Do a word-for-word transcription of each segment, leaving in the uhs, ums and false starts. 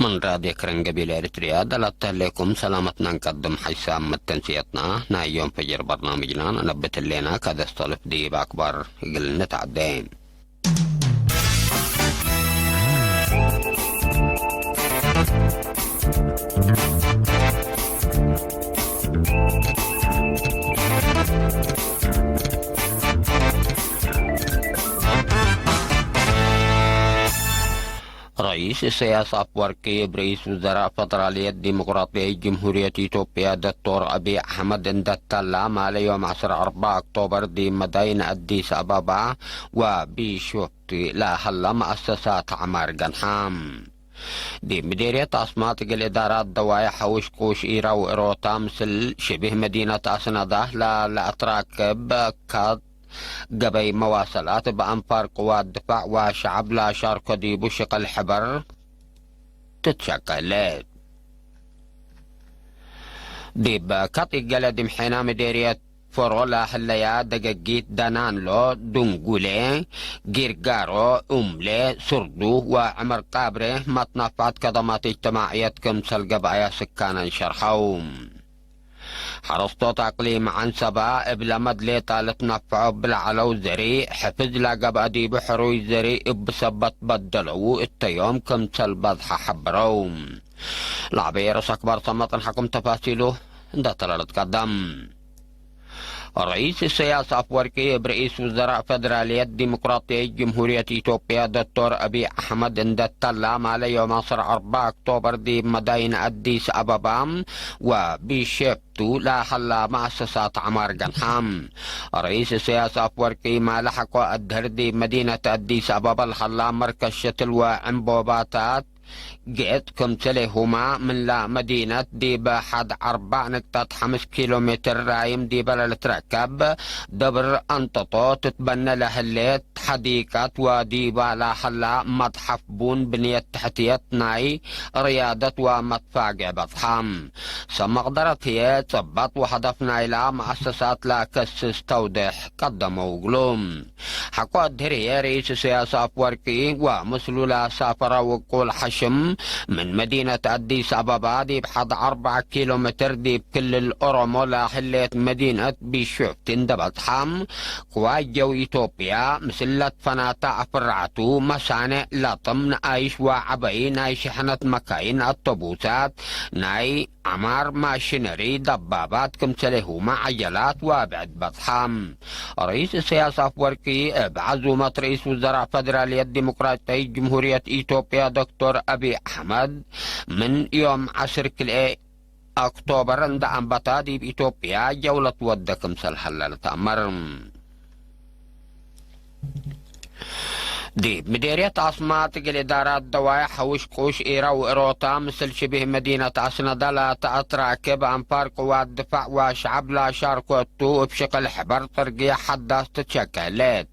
ምን ራድዮ ክርን ገቢል ኤሪትርያ ደላተህሌኩም ሰላመትና እንቀድም። ሐይሳም መተንስየትና ናይ ዮም ፈጅር በርናምጅና ነነብት ህሌና፣ ከደስተልፍ ዲብ አክባር እግል ንትዐዴ። ረኢስ ኢሰያስ አፍወርቂ እብ ረኢስ ውዘራእ ፈደራልየት ዲሞቅራጥየት ጅምሁርየት ኢትዮጵያ ዶክቶር አቢይ አሕመድ እንደ ተላ፣ ማለ ዮም ዐስር አርበዕ ኦክቶበር ዲብ መዳይን አዲስ አበባ ወቢሾፍቱ ለሀላ መአሰሳት ዐማር ገንሐ። ዲብ ምዴርየት አስማጥ እግል እዳራት ደዋይ ሐውሽ ቁሽ ኢራ ወእሮታ ምስል ሽብህ መዲነት አስነዳህ ለ-፣ ለአትራክብ ካት ገበይ መዋሰላት እብ አንፋር ቅዋት ድፋዕ ወሸዐብ ለአሻርኮ ዲቡ ሽቅል ሕበር ትትሸቀለት። ዲብ ከጥ ኢገለ ድምሔና ምዴርየት ፎሮ ለህለያ ደገጊት ደናንሎ፣ ድንጉሌ፣ ጊርጋሮ፣ ኡምሌ፣ ሱርዱ ወዕመር ጣብሬ መትነፋት ከደማት እጅትማዕየት ክምሰል ገብአያ ስካነን ሸርሐው። ሐረስቶት አቅሊም ዐንሰባ እብ ለመድሌ ጣለት ነፍዖ እብ ለዐለው ዘሪእ፣ ሕፍዝ ለገብአ ዲቡ ሕሩይ ዘሪእ እብ ሰበት በደለው እተ ዮም ክምሰል በዝሐ ሐብረው። ለዐበየ ርእስ አክባር ሰመጥን ሐኩም ተፋሲሉ እንደ ተለለት ቀደም። ረኢስ ኢሰያስ አፍወርቂ እብ ረኢስ ውዘራእ ፈደራልየት ዲሞቅራጥየት ጅምሁርየት ኢትዮጵያ ዶክቶር አቢይ አሕመድ እንደ ተላ፣ ማለ ዮም ዐስር አርበዕ ኦክቶበር ዲብ መዳይን አዲስ አበባ ወቢሼፍቱ ለሀላ መአሰሳት ዐማር ገንሐ። ረኢስ ኢሰያስ አፍወርቂ ማለ ሐቆ አድህር ዲብ መዲነት አዲስ አበባ ለሀላ መርከዝ ሸትል ወዕንቦባታት ጌጥ ክምሰሌሁማ ምንላ መዲነት ዲበ ሐድ አርበዕ ንቅጠት ሐምስ ኪሎ ሜትር ራይም ዲበ ለልትረከብ ደብር አንጠጦ ትትበነ ለህሌት ሐዲቀት ወዲባ ለሀላ መትሐፍ ቡን ብንየት ተሕትየት ናይ ርያደት ወመትፋግዕ በጽሐ። ሰብ መቅደረት ህዬ ጽበጥ ወሀደፍ ናይላ መአሰሳት ለከስስ ተውዴሕ ቀደመው እግሉ። ሐቆ አድህርየ ርኢስ ኢሰያስ አፍወርቂ ወምስሉ ለሳፈረ ውቁል ሐሽም፣ ምን መዲነት አዲስ አበባ ዲብ ሐድ አርበዕ ኪሎ ሜትር ዲብ ክልል ኦሮሞ ለህሌት መዲነት ቢሾፍቱ እንደ በጽሐ፣ ቅዋት ጀው ኢትዮጵያ ምስል ለትፈናተ አፍራዕቱ፣ መሳኔዕ ለጥም፣ ነኣይሽ ወዐበይ ናይ ሽሕነት መካይን፣ አውቶቡሳት፣ ናይ ዐማር ማሽነሪ፣ ደባባት ክምሰሌሁመ ዐጀላት ወብዕድ በጽሐ። ርኢስ ኢሰያስ አፍወርቂ እብ ዐዙመት ርኢስ ውዘራእ ፈደራልየት ዲሞቅራጥያዊት ጅምሁርየት ኢትዮጵያ ዶክቶር አቢይ አሕመድ ምን ዮም ዐስር ክልኤ ኦክቶበር እንደ አንበተ ዲብ ኢትዮጵያ ጀውለት ወደ ክምሰል ሀለ ልትአመር። ዲብ ምዴርየት አስማጥ እግል እዳራት ደዋይ ሐውሽ ቁሽ ኢረ ወእሮታ ምስል ሽቢህ መዲነት አስነደ ለተአትራክብ አንፋር ቅዋት ድፋዕ ወሸዐብ ለአሻርኮቱ እብ ሽቅል ሕበር ጽርግየ ሐዳስ ትትሸቄ ህሌት።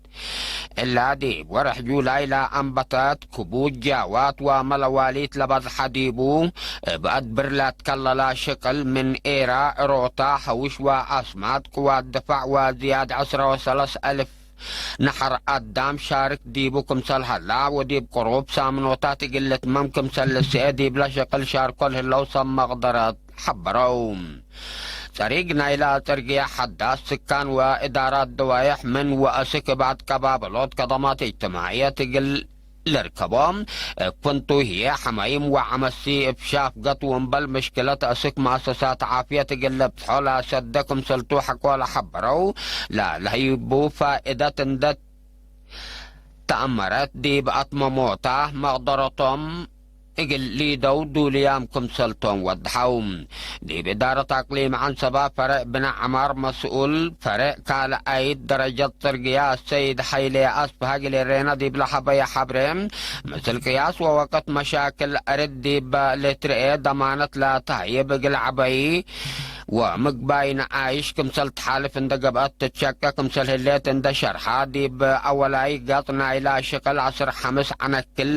እላ ዲብ ወርሕ ጁላይ ለአንበተት ክቡድ ጃዋት ወመለዋሊት ለበዝሐ ዲቡ እብ አድብር ለትከለላ ሽቅል ምን ኤራ፣ እሮታ፣ ሐውሽ ወአስማጥ ቅዋት ድፋዕ ወዝያድ ዐስረ ወሰለስ አልፍ ነሐር አዳም ሻርክ ዲቡ ክምሰል ሀላ ወዲብ ቅሩብ ሳምኖታት እግል ልትመም ክምሰል ልስኤ ዲብለ ሽቅል ሻርኮ ለህለው ሰብ መቅደረት ሐበረው። ጸሪግ ናይለ ጽርግየ ሐዳስ ስካን ወእዳራት ደዋየሕ ምን ወአስክ እብ አትቀባበሎት ከደማት እጅትማዕየት እግል ልርከቦ፣ እብ ፍንቱ ህዬ ሐማይም ወዐመሲ እብ ሻፍገት ወእምበል ምሽክለት አስክ መአሰሳት ዓፍየት እግል ልብጽሖ ለሰደ ክምሰልቱ ሐቆ ለሐበረው፣ ለለህይቡ ፋእደት እንደ ተአመረት ዲብ አትመሞታ መቅደረቶም እግል ሊደው ዱልያም ክምሰልቶም ወድሐው። ዲብ እዳረት አቅሊም ዐንሰባ ፈሬዕ ብነ ዐማር መስኡል ፈሬዕ ካልኣይት ደረጀት ጽርግያ አሰይድ ሐይሌ አስፍሃ እግል ኤሬና ዲብ ለሀበየ ሐብሬ፣ ምስል ቅያስ ወወቅት መሻክል አርድ ዲብ ልትርኤ ደማነት ለተህይብ እግል ዐበይ ወምግባይ ነኣይሽ ክምሰል ተሓልፍ እንደ ገብአት ትትሸቄ ክምሰል ህሌት እንደ ሸርሐ፣ ዲብ አወላይ ገጽ ናይላ ሽቅል ዐስር ሐምስ ዐነክል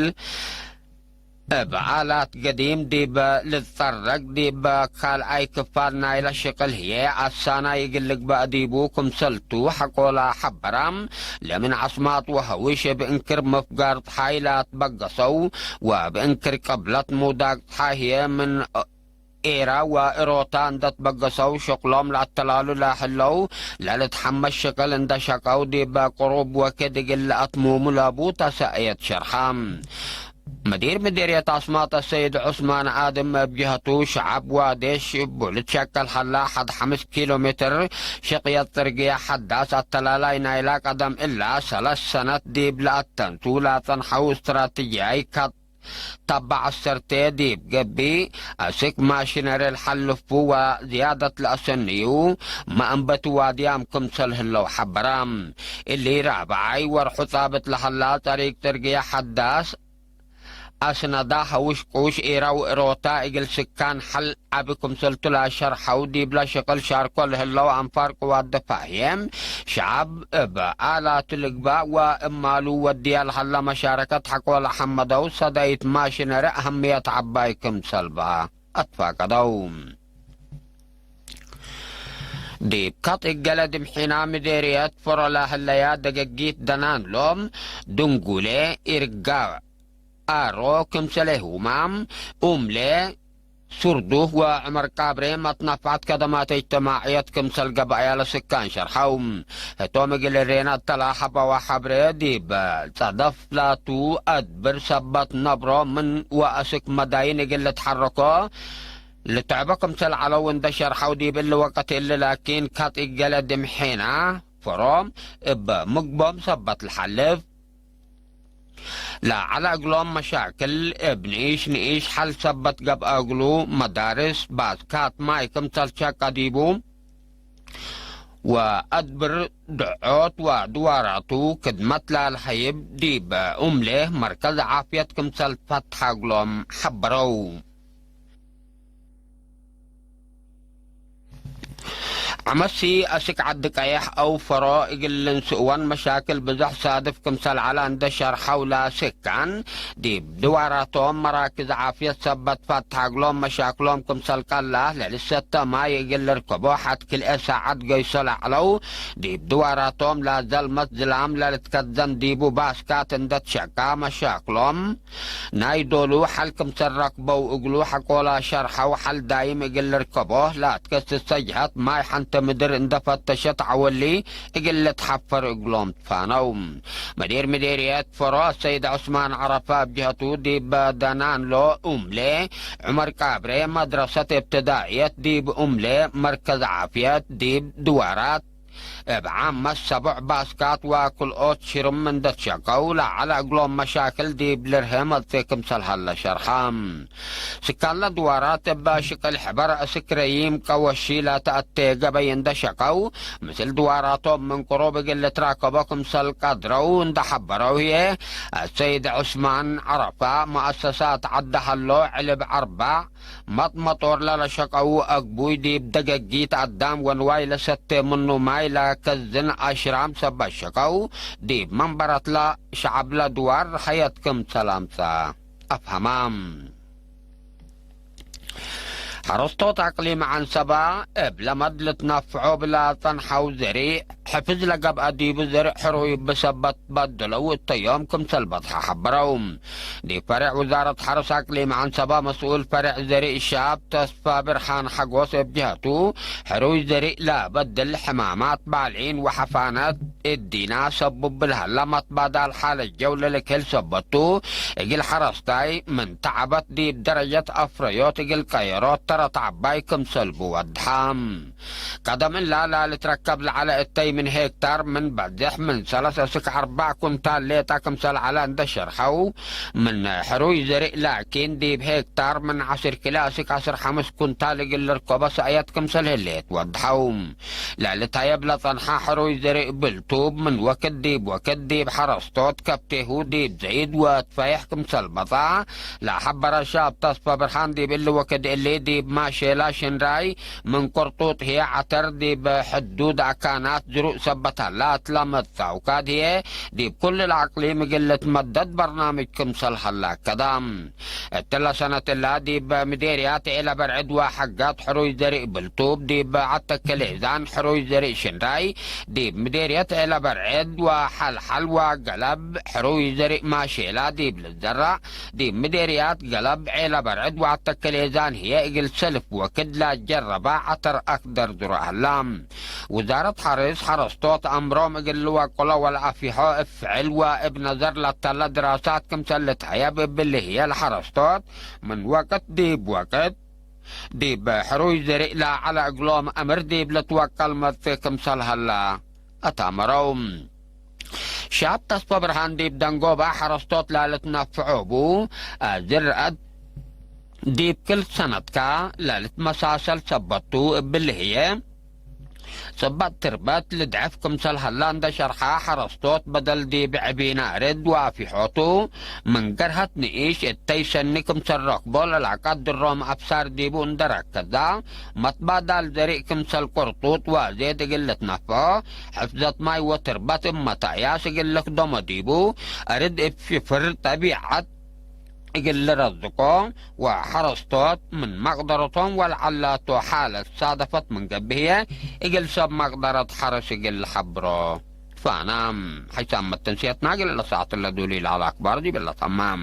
እብ አላት ገዲም ዲብ ልትጸረግ፣ ዲብ ካልኣይ ክፋል ናይለ ሽቅል ህዬ አሳናይ እግል ልግበእ ዲቡ ክምሰልቱ ሐቆላ ሐበራ። ለምን ዐስማጥ ወሀውሽ እብ እንክር ምፍጋር ጸሓይ ለአትበገሰው ወእብ እንክር ቅብለት ሙዳቅ ጸሓይ ህዬ ምን ኤራ ወእሮታ እንደ ትበገሰው ሽቅሎም ለአተላሉ ለህለው ለልትሐመስ ሽቅል እንደ ሸቀው ዲብ ቅሩብ ወክድ እግል ለአትሙሙ ለቡ ተሰእየት ሸርሐ። መዲር ምዲርየት አስማጥ አሰይድ ዑስማን አድም እብ ጀህቱ፣ ሸዐብ ዋዴሽ እቡ ልትሸቀል ሀላ ሐድ ሐምስ ኪሎ ሜትር ሽቅየት ጽርግየ ሐዳስ አተላላይ ናይላ ቀደም እላ ሰለስ ሰነት ዲብ ለአተንቱ ለአጸንሐው እስትራትጅያይ ካት ተባዕ ዐሰርቴ ዲብ ገብእ፣ አስክ ማሽነሪ ለሐልፉ ወዝያደት ለአሰንዩ መአንበት ዋድያም ክምሰል ህለው ሐበራ። እሊ ራብዓይ ወርሑ ጻብጥ ለሀላ ጠሪቅ ጽርግየ ሐዳስ አስነዳ ሐውሽ ቁሽ ኤራ ወእሮታ እግል ስካን ሐል ዐቢ ክምሰልቱ ለአሸርሐው፣ ዲብለ ሽቅል ሻርኮ ለህለው አንፋር ቅዋት ድፋዕ ህዬ፣ ሸዐብ እብ አላቱ ልግባእ ወእማሉ ወድየ ለሀለ መሻረከት ሐቆ ለሐመደው ሰደይት ማሽነሪ አህምየት ዐባይ ክምሰል በ አትፋቀደው። ዲብ ከጥ እገለ ድምሒና ምዴርየት ፍሮ ለህለያ ደገጊት ደናንሎ፣ ድንጉሌ፣ ኢርጋ፣ አሮ ክምሰሌሁማ፣ ኡምሌ፣ ሱርዱህ ወዕመር ቃብሬ መትነፋዕት ከደማት እጅትማዕየት ክምሰል ገብአያ ለስካን ሸርሐው። ህቶም እግል እሬና እተላሐበወ ሐብሬ ዲብ ጸደፍ ላቱ አድብር ሰበት ነብሮ ምን ወአስክ መዳይን እግል ልትሐረኮ ልትዕቦ ክምሰል ዐለው እንደ ሸርሐው፣ ዲብ እሊ ወቅት እሊ ላኪን ካት እገለ ድምሒና ፍሮም እብ ምግቦም ሰበት ለሐልፍ ለዐለ እግሎም መሻክል እብ ንኢሽ ንኢሽ ሐል ሰበት ገብአ እግሉ፣ መዳርስ፣ ባስካት ማይ ክምሰል ሸቀ ዲቡ ወአድብር ድዖት ወድዋራቱ ክድመት ላልሀይብ ዲብ ኡምሌ መርከዝ ዓፍየት ክምሰል ፈትሐ እግሎም ሐበረው። ዐመሲ አስክ ዐዲ ቀየሕ አው ፈሮ እግል ልንስእወን መሻክል ብዞሕ ሳድፍ ክምሰል ዐለ እንደ ሸርሐው ለስካን፣ ዲብ ድዋራቶም መራክዝ ዓፍየት ሰበት ፈትሐ እግሎም መሻክሎም ክምሰል ቀላህ ለልሰተ ማይ እግል ልርከቦ ሐድ ክልኤ ሳዐት ገይሶ ለዐለው፣ ዲብ ድዋራቶም ለዘልመት ዝላም ለልትከዘን ዲቡ ባስካት እንደ ትሸቃ መሻክሎም፣ ናይ ዶሉ ሐል ክምሰል ረክበው እግሉ ሐቆላ ሸርሐው፣ ሐል ዳይም እግል ልርከቦ ለአትከስሰ ጀሀት ማይ ሐንተ ምድር እንደ ፈተሸት ዐወሊ እግል ልትሐፈር እግሎም ትፋነው። መዲር ምዴርየት ፈሮ አሰይድ ዑስማን ዐረፋ እብ ጀሀቱ፣ ዲብ ደናንሎ ኡምሌ ዑመር ቃብሬ መድረሰት እብትዳእየት ዲብ ኡምሌ መርከዝ ዓፍየት ዲብ ድዋራት እብ ዓመት ሰቦዕ ባስካት ወክልኦት ሽርም እንደ ትሸቀው ለዐለ እግሎም መሻክል ዲብ ልርሄ መጽእ ክምሰል ሀለ ሸርሐ። ስካንለ ድዋራት እበ ሽቅል ሕበር አስክ ረዪም ቀወሺ ለተአቴ ገበይ እንደ ሸቀው፣ ምስል ድዋራቶም ምን ቅሩብ እግል ልትራከቦ ክምሰል ቀድረው እንደ ሐበረው ህዬ፣ አሰይድ ዑስማን ዐረፋ መአሰሳት ዐድ ሀሎ ዕልብ አርበዕ መጥ መጦር ለለሸቀው አግቡይ ዲብ ደገጊት አዳም ወንዋይ ለሰቴ ምኑ ማይ ለከዝን አሽራም ሰበት ሸቀው፣ ዲብ መንበረትለ ሸዐብለ ድዋር ሐየት ክምሰል አምጸ አፍሀማም። ሐረስቶት አቅሊም ዐንሰባ እብ ለመድ ልትነፍዖ ብለ ጸንሐው ዘሪዕ ሕፍዝ ለገብአ ዲቡ ዘርእ ሕሩይ እብ ሰበት በድለው እተ ዮም ክምሰል በጽሐ ሐበረው። ዲብ ፈሬዕ ውዛረት ሐርስ አቅሊም ዐንሰባ መስኡል ፈሬዕ ዘርእ ሻብ ተስፋ ብርሃን ሐጎስ እብ ጀህቱ፣ ሕሩይ ዘርእ ለበድል ሕማማት ባልዒን ወሐፋነት እዲና ሰቡብ ለሀላ መትባዳል ሓለት ጀው ለልክል ሰበቱ፣ እግል ሐረስታይ ምን ተዐበት ዲብ ደረጀት አፍረዮት እግል ቀየሮት ተረት ዐባይ ክምሰል ብወድሐ። ቀደም እላ ለልትረከብ ለዐለ እተይ ምን ሄክታር ምን በዝሕ ምን ሰለስ እስክ አርበዕ ኩንታል ሌጠ ክምሰል ዐለ እንደ ሸርሐው፣ ምን ሕሩይ ዘርእ ላኪን ዲብ ሄክታር ምን ዐስር ክለ እስክ ዐስር ሐምስ ኩንታል እግል ልርከቦ ሰእየት ክምሰል ህሌት ወድሐው። ለልታየብ ለጸንሐ ሕሩይ ዘርእ ብልቱብ ምን ወክድ ዲብ ወክድ ዲብ ሐረስቶት ከብቴሁ ዲብ ዘይድ ወትፈይሕ ክምሰል በጽአ ለሐበረ ሻብ ተስፈ ብርሃን፣ ዲብ እሊ ወክድ እሊ ዲብ ማሼላ ሽንራይ ምን ቅርጡጥ ህዬ ዐተር ዲብ ሕዱድ አካናት ሰበት ሀላ እትለ መትሳውካት ህዬ ዲብ ኩሉ ለአቅሊም እግል ልትመደድ በርናምጅ ክምሰል ሀላ አከዳ። እትለ ሰነት እላ ዲብ ምዴርያት ዔለበርዕድ ወሐጋት ሕሩይ ዘርእ ብልቱብ፣ ዲብ ዐተከሌዛን ሕሩይ ዘርእ ሽንራይ፣ ዲብ ምዴርየት ዔለበርዕድ ወሐልሐል ወገለብ ሕሩይ ዘርእ ማሼላ ዲብ ልዘራእ፣ ዲብ ምዴርያት ገለብ ዔለበርዕድ ወዐተከሌዛን ህዬ እግል ሰልፍ ወክድ ለጀረባ ዐተር አክደር ዝሩእ ሀላ። ውዛረት ሐርስ ሐረስቶት አምሮም እግል ልወቅሎ ወለአፊሖ እብ ፍዕል ወእብ ነዘር ለተለ ድራሳት ክምሰል ልትሀየብ እብሊ ህዬ ለሐረስቶት ምን ወቅት ዲብ ወቅት ዲብ ሕሩይ ዝርእ ለዐለ እግሎም አምር ዲብ ልትወቀል መጽእ ክምሰል ሀላ አታመረው። ሻብ ተስፈ ብርሃን ዲብ ደንጎባ ሐረስቶት ላልትነፍዖ ቡ፣ ዝርአት ዲብ ክል ሰነትካ ለልትመሳሰል ሰበት ቱ እብሊ ህዬ፣ ጽበጥ ትርበት ልድዐፍ ክምሰል ሀላ እንደ ሸርሐ፣ ሐረስቶት በደል ዲብ ዕቢና እርድ ወአፊሖቱ ምን ገርሀት ንኢሽ እተይ ሰኒ ክምሰል ረክቦ ለለአቀድሮም አብሳር ዲቡ እንደ ረከዛ፣ መትባዳል ዘርእ ክምሰል ቅርጡጥ ወዜድ እግል ልትነፍዖ፣ ሕፍዘት ማይ ወትርበት እብ መታእያስ እግል ልክደሞ ዲቡ፣ እርድ እብ ሽፍር ጠቢዐት እግል ልረዝቆ ወሐረስቶት ምን መቅደረቶም ወለዐላቱ ሓለት ሳደፈት ምን ገብእ ህዬ፣ እግል ሰብ መቅደረት ሐርስ እግል ለሐብሮ። ፋና፣ ሐይሳም መተንስየትና እግል ለሰዓት ለዱሊ ለዐለ አክባር ዲብ ለተማም።